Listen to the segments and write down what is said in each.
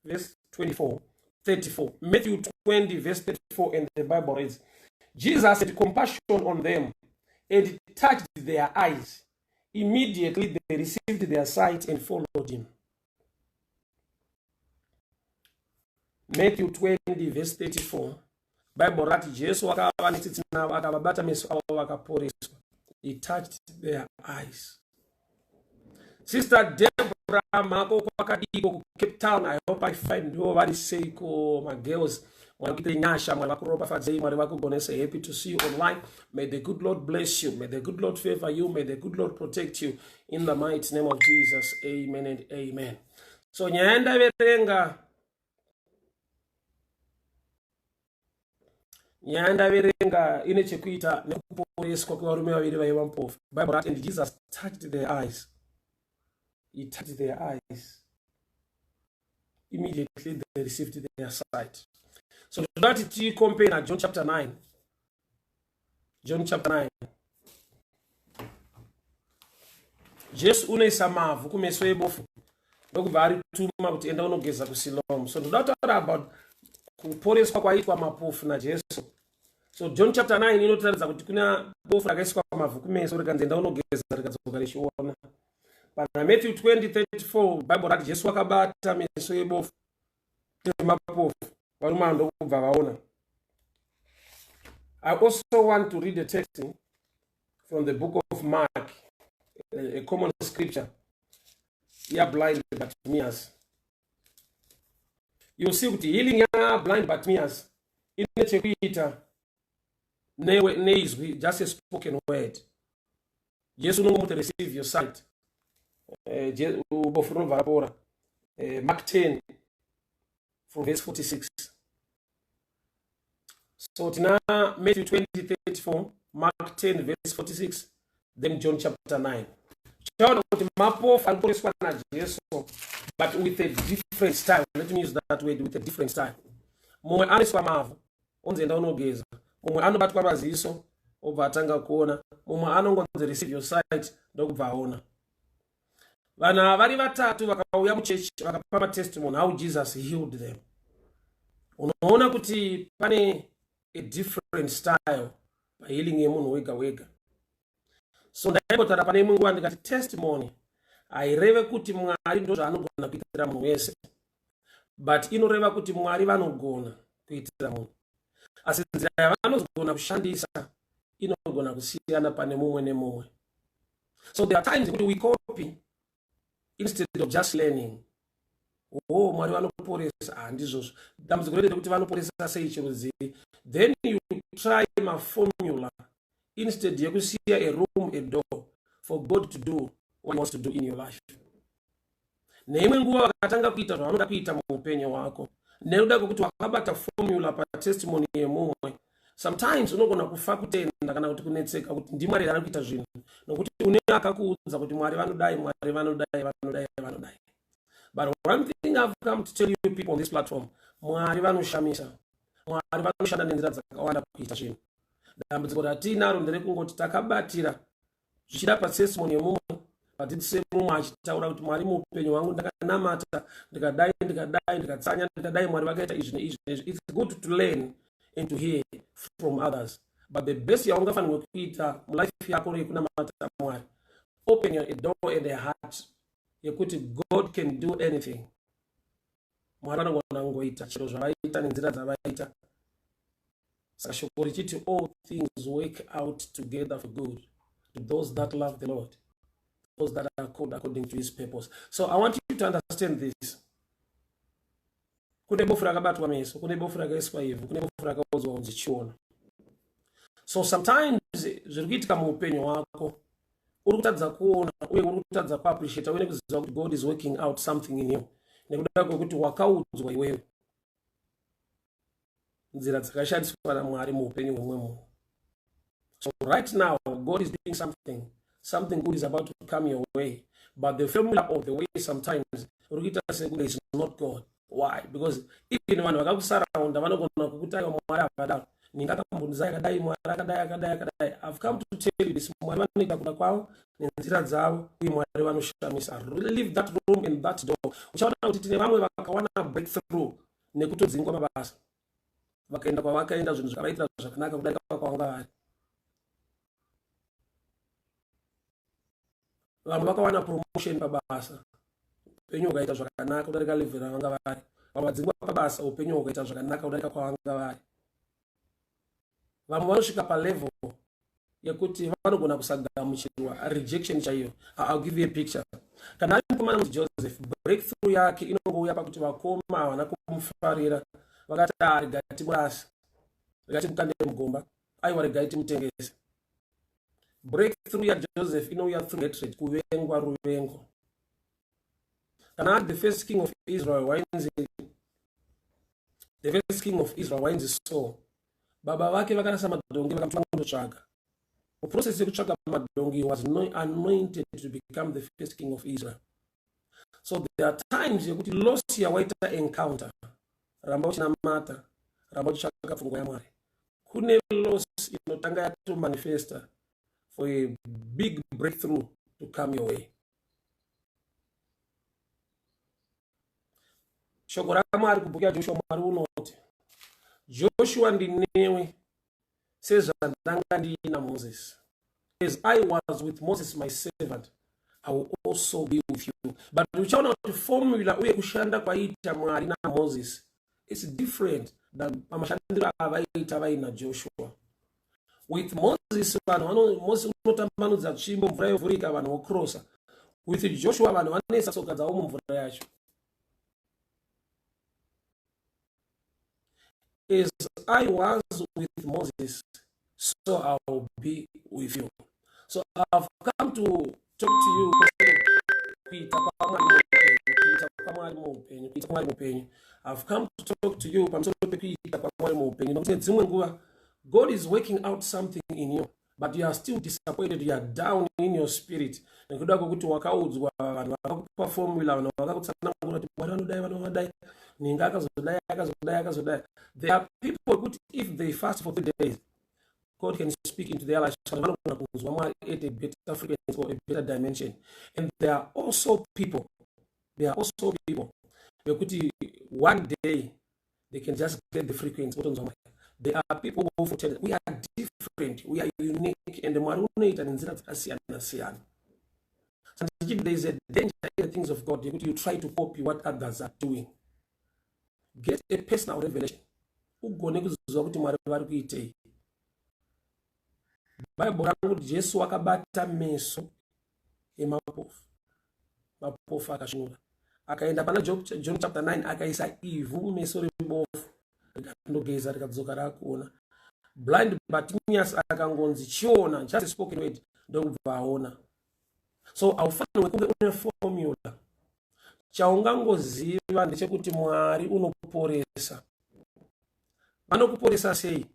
verse 24, 34. Matthew 20 verse 34, and the Bible reads, Jesus had compassion on them and touched their eyes. Immediately they received their sight and followed him. Matthew 20 verse 34. Bible rati Jesu akava netsitsi navo, akavabata meso avo, vakaporeswa. He touched their eyes. Sister Deborah Mako kwakadiko ku Cape Town. I hope I find you vari seiko magirls. Mwari kuitire nyasha, Mwari vakuropafadzei, Mwari vakugonese. Happy to see you online. May the good Lord bless you. May the good Lord favor you. May the good Lord protect you. In the mighty name of Jesus. Amen and amen. So nyaya ndaverenga, nyaya ndaverenga ine chekuita nekuporeswa kwevarume vaviri vaiva mupofu. Bible rati, and Jesus touched their eyes. He touched their eyes. Immediately they received their sight. So ndoda kuti ticompare naJohn chapter 9. John chapter 9. Jesu unoisa mavhu kumeso ebofu ndokubva arituma kuti enda unogeza kuSiloam. So ndoda kutaura about kuporeswa kwaitwa mapofu naJesu. So John chapter 9 inotaridza kuti kuna bofu rakaiswa mavhu kumeso rikanzi enda unogeza, rikadzoka richiona. Pana Matthew 20:34 Bible rati Jesu akabata meso ebofu emapofu, varume ava ndokubva vaona. I also want to read a text from the book of Mark, a common scripture. Ya blind Bartimaeus. You see kuti healing ya blind Bartimaeus ine chekuita neizwi, just a spoken word. Jesu unongomuti receive your sight. Bofu rinobva rapora. Mark 10 from verse 46. So tina Matthew 20:34, Mark 10 verse 46, then John chapter 9. Chaona kuti mapofu ari kuporeswa naJesu, but with a different style. Let me use that word, with a different style. Mumwe anoiswa mavhu onzi enda unogeza, mumwe anobatwa maziso obva atanga kuona, mumwe anongonzi receive your sight ndokubva aona. Vanhu ava vari vatatu vakauya muchechi vakapa matestimony how Jesus healed them. Unoona kuti pane a different style pahealing yemunhu wega wega. So ndaimbotaura pane imwe nguva ndikati testimony haireve kuti Mwari ndo zvaanogona kuitira munhu wese, but inoreva kuti Mwari vanogona kuitira munhu, asi nzira yavanogona kushandisa inogona kusiyana pane mumwe nemumwe. So there are times kuti we copy instead of just learning. Oh, Mwari vanoporesa, handizvozvo. Dambudziko redu rekuti vanoporesa sei chirudzii? Then you try maformula instead yekusiya a room, a door for God to do what he wants to do in your life. Neimwe nguva vakatanga kuita zvavanoda kuita muupenyu hwako nekuda kwekuti wakabata formula patestimony yemumwe. Sometimes unogona kufa kutenda kana kuti kunetseka kuti ndiMwari ari kuita zvinhu, nokuti une akakuudza kuti Mwari vanodai, Mwari vanodai, vanodai, vanodai. But one thing I've come to tell you people on this platform, Mwari vanoshamisa, Mwari vanoshanda nenzira dzakawanda kuita zvinhu. Dambudziko ratiinaro nderekungoti takabatira zvichida patestimony yemumwe, padzidziso yemumwe achitaura kuti Mwari muupenyu hwangu ndakanamata ndikadai, ndikadai, ndikatsanya, ndikadai, Mwari vakaita izvi neizvi neizvi. It's good to learn and to hear from others, but the best yaungafanirwe kuita mulife yako yekunamata Mwari, open your door and a heart yekuti God can do anything. Mwari vanogona kungoita chero zvavaita nenzira dzavaita. Saka shoko richiti all things work out together for good to those that love the Lord, those that are called according to his purpose. So I want you to understand this. Kune bofu rakabatwa meso, kune bofu rakaiswa ivhu, kune bofu rakaudzwa kunzi chiona. So sometimes zviri kuitika muupenyu hwako uri kutadza kuona uye uri kutadza kuappreciata uye nekuziva kuti God is working out something in you, nekuda kwekuti wakaudzwa iwewe nzira dzakashandiswa naMwari muupenyu hwemumwe munhu. So right now God is doing something. Something good is about to come your way, but the formula of the way sometimes uri kuita sekuti is not God. Why? Because even vanhu vakakusaraunda vanogona kukuti aiwa, Mwari havadaro, ninga akambonzi Muzaya akadai, Mwari akadai, akadai, akadai. I've come to tell you this: Mwari vanoita kuda kwavo nenzira dzavo, uye Mwari vanoshamisa. Leave that room and that door. Uchaona kuti tine vamwe vakawana breakthrough nekutodzingwa mabasa, vakaenda kwavakaenda, zvinhu zvakavaitira zvakanaka kudarika kwavanga vari. Vamwe vakawana promotion pabasa, upenyu hukaita zvakanaka kudarika level ravanga vari. Vamwe vadzingwa pabasa, upenyu hukaita zvakanaka kudarika kwavanga vari. Vamwe vanosvika palevel yekuti vanogona kusagamuchirwa, rejection chaiyo. I'll give you a picture. Kana ari mukomana kuti Joseph, breakthrough yake inongouya pakuti vakoma havana kumufarira, vakati, ah, regai timurasi, regai timukande mugomba, aiwa, regai timutengese. Breakthrough yaJoseph inouya through hatred, kuvengwa, ruvengo. Kana ari the first king of Israel wainzi, the first king of Israel wainzi Saul, baba vake vakarasa madhongi, vakamutuma kundotsvaga. Muprocess yekutsvaga madhongi, was anointed to become the first king of Israel. So there are times yekuti loss yawaita encounter, ramba uchinamata, ramba uchitsvaka pfungwa yaMwari. Kune loss inotanga yatomanifesta for a big breakthrough to come your way. Shoko raMwari kubhuku yaJoshua, Mwari unoti, "Joshua, ndinewe sezvandanga ndiina Moses. As I was with Moses my servant, I will also be with you." But uchaona kuti formula uye kushanda kwaiita Mwari naMoses is different than pamashandiro avaiita vaina Joshua. With Moses, vanhu vano, Moses unotambanudza tsvimbo, mvura yovhurika, vanhu vokrosa. With Joshua, vanhu vanoisa tsoka dzavo mumvura yacho. As I was with Moses, so I will be with you. So I've come to talk to you kuita kwaMwari muupenyu, kuita kwaMwari muupenyu, kuita kwaMwari muupenyu. I've come to talk to you pamusoro pekuita kwaMwari muupenyu, nokuti nedzimwe nguva God is working out something in you, but you are still disappointed, you are down in your spirit nekuda kwekuti wakaudzwa, vanhu vakakupa formula, vanhu vakakutsanangura kuti Mwari vanodai, vanhu vanodai, ninga akazodai, akazodai, akazodai. There are people kuti if they fast for 3 days, God can speak into their lives. Vanogona kunzwa Mwari at a better frequency or a better dimension. And there are also people, there are also people vekuti one day they can just get the frequency, votonzwa Mwari. There are people who for we are different, we are unique, and Mwari unoita nenzira dzakasiyana siyana. So there is a danger in the things of God yekuti you try to copy what others are doing. Get a personal revelation, ugone kuziva kuti Mwari vari kuitei. Bhaibheri rangu kuti Jesu wakabata meso emapofu, mapofu akasvinura. Akaenda pana John chapter 9, akaisa ivhu mumeso rebofu, rikandogeza, rikadzoka rakuona. Blind Bartimaeus akangonzi, "Chiona," just spoken word, ndokubva aona. So haufanirwe kunge une formula. Chaungangoziva ndechekuti Mwari unoporesa. Vanokuporesa sei?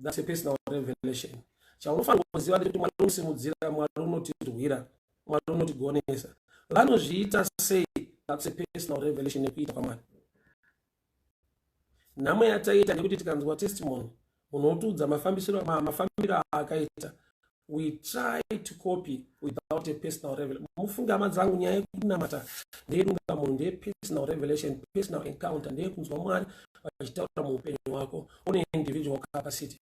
That's a personal revelation. Chaunofanirwa kuziva ndechekuti Mwari unosimudzira, Mwari unotirwira, Mwari unotigonesa. Vanozviita sei? That's a personal revelation yekuita kwaMwari. Nhamo yataita ndekuti tikanzwa testimony, munhu otiudza mafambiro aakaita, we try to copy without a personal revelation. Mufunge, hama dzangu, nyaya yekunamata ndeyedunga munhu, ndeyepersonal revelation, personal encounter, ndeyekunzwa Mwari vachitaura muupenyu hwako une individual capacity.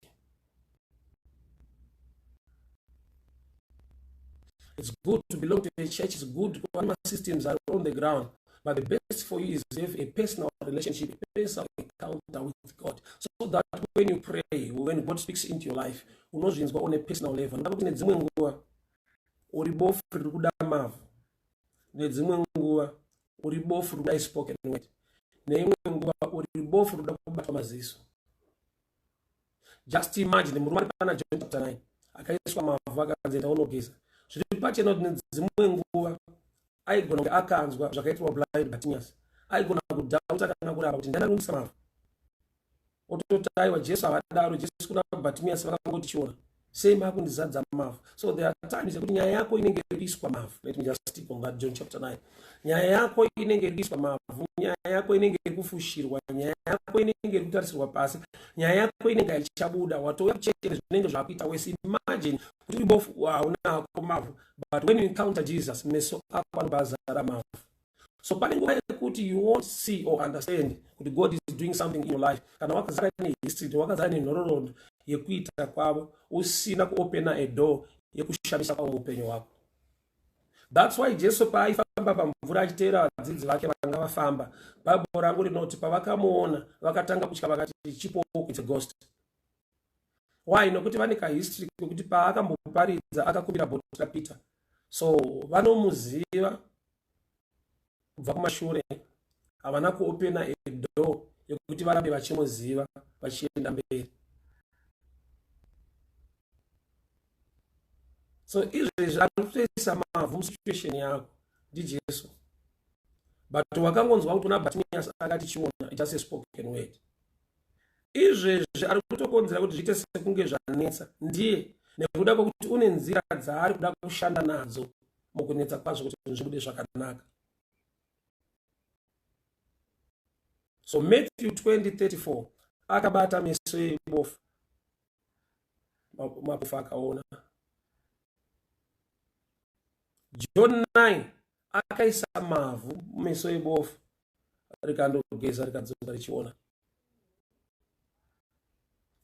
It's good to belong to a church, it's good kuva systems are on the ground, but the best for you is to have a personal relationship, a personal encounter with God, so that when you pray, when God speaks into your life, unozvinzwa on a personal level. Ndava kuti nedzimwe nguva uri bofu riri kuda mavhu, nedzimwe nguva uri bofu riri kuda spoken word, neimwe nguva uri bofu riri kuda kubatwa maziso. Just imagine murume ari pana John chapter 9 akaiswa mavhu, akanzi, "Enda unogeza." Zviri pachena kuti nedzimwe nguva aigona kunge akanzwa zvakaitirwa blind Bartimaeus, aigona kudhauta kana kuramba kuti ndanarumisa mavhu, ototi, "Aiwa, Jesu havadaro. Jesu kuna Bartimaeus vakangoti, 'Chiona.' Sei makundizadza mavhu?" So there are times yekuti nyaya yako inenge iri kuiswa mavhu. Let me just stick on that John chapter 9. Nyaya yako inenge iri kuiswa mavhu, nyaya yako inenge iri kufushirwa, nyaya yako inenge iri kutarisirwa pasi, nyaya yako inenge haichabuda. Watouya kuchete, zvinenge zvakuita wese. Imagine kuti uri bofu, hauna hako mavhu, but when you encounter Jesus, meso ako anobva azara mavhu. So pane nguva yekuti you won't see or understand kuti God is doing something in your life kana wakazara nehistory, wakazara nenhororondo yekuita kwavo, usina kuopena a door yekushamisa kwavo muupenyu hwako. That's why Jesu paaifamba pamvura achiteera vadzidzi vake vanga vafamba, Bhaibheri rangu rinoti pavakamuona vakatanga kutya, vakati, "Chipoko, it's a ghost." Why? Nokuti vane kahistory kekuti paakamboparidza akakumbira bhoti raPeter, so vanomuziva kubva kumashure. Havana kuopena a door yekuti varambe vachimuziva vachienda mberi. So izvezvi ari kutoisa mavhu musituation yako ndiJesu, but wakangonzwa kuti una Bartimius akati chiona, just a spoken word. Izvezvi ari kutokonzera kuti zviite sekunge zvanetsa ndiye, nekuda kwekuti une nzira dzaari kuda kushanda nadzo mukunetsa kwazvo kuti zvibude zvakanaka. So Matthew 20:34, akabata meso ebofu, mapofu akaona. John 9, akaisa mavhu mumeso ebofu, rikandogeza, rikadzoka richiona.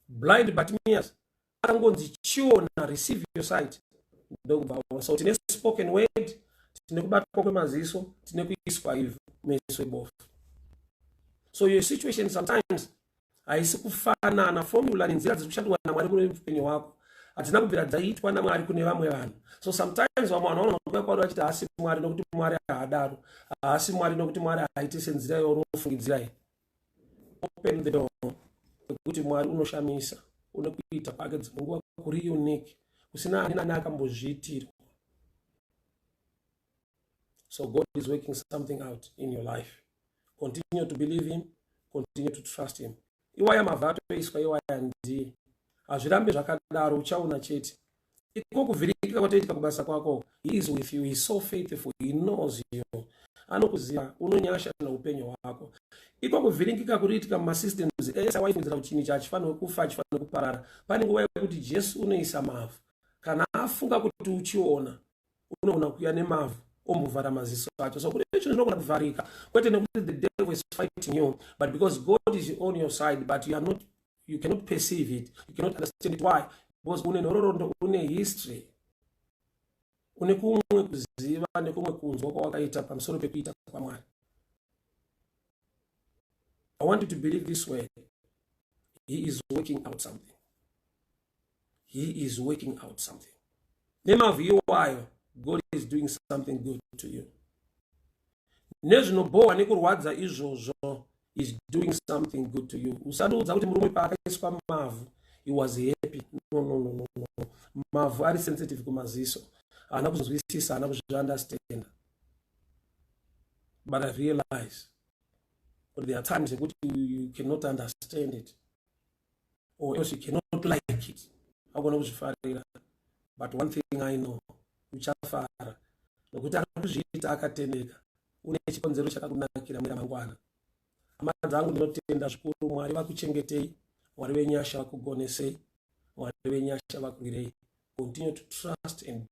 Blind Bartimaeus akangonzi, "Chiona, receive your sight," ndokubva. So tine spoken word, tine kubatwa kwemaziso, tine kuiswa ivhu meso ebofu. So your situation sometimes haisi kufanana. Formula nenzira dziri kushandwa naMwari kune upenyu hwako hatina kubvira dzaitwa naMwari kune vamwe vanhu. So sometimes vamwe vanhu vanogona kuuya kwauri vachiti, "Haasi Mwari, nokuti Mwari haadaro. Haasi Mwari, nokuti Mwari haaiti senzira yaunofungidzira iyi." Open the door yekuti Mwari unoshamisa, une kuita kwake dzimwe nguva kuri unique, kusina ani nani akambozviitirwa. So God is working something out in your life. Continue to believe him, continue to trust him. Iwaya mavhu atoiswa iwaya ndiye, hazvirambe zvakadaro, uchaona chete. Iko kuvhiringika kwatoitika kubasa kwako, he is with you. He is so faithful, he knows you, anokuziva, unonyasha neupenyu hwako. Iko kuvhiringika kuriitika mumasystems ese awaifungidzira kuti chinhu ichi hachifanirwe kufa, hachifanirwe kuparara, pane nguva yekuti Jesu unoisa mavhu. Kana afunga kuti uchiona, unogona kuuya nemavhu ombovhara maziso acho. So kune zvinhu zvinogona kuvharika, kwete nekuti the devil is fighting you, but because God is on your side, but you are not, you cannot perceive it, you cannot understand it. Why? Because une nhororondo, une history, une kumwe kuziva nekumwe kunzwa kwawakaita pamusoro pekuita kwaMwari. I want you to believe this way: he is working out something, he is working out something. Nemavhu iwayo, God is doing something good to you. Nezvinobhohwa nekurwadza izvozvo, is doing something good to you. Usandiudza kuti murume paakaiswa mavhu he was happy. No, no, no, no, no. Mavhu ari sensitive kumaziso, haana kuzvinzwisisa, haana kuzviunderstanda. But I realize but there are times yekuti you cannot understand it or else you cannot like it, haugona kuzvifarira. But one thing I know, uchafara nokuti ari kuzviita akatendeka, une chikonzero chakakunakira mune ramangwana. Hama dzangu, ndinotenda zvikuru. Mwari vakuchengetei, Mwari venyasha vakugonesei, Mwari venyasha vakurwirei. Continue to trust and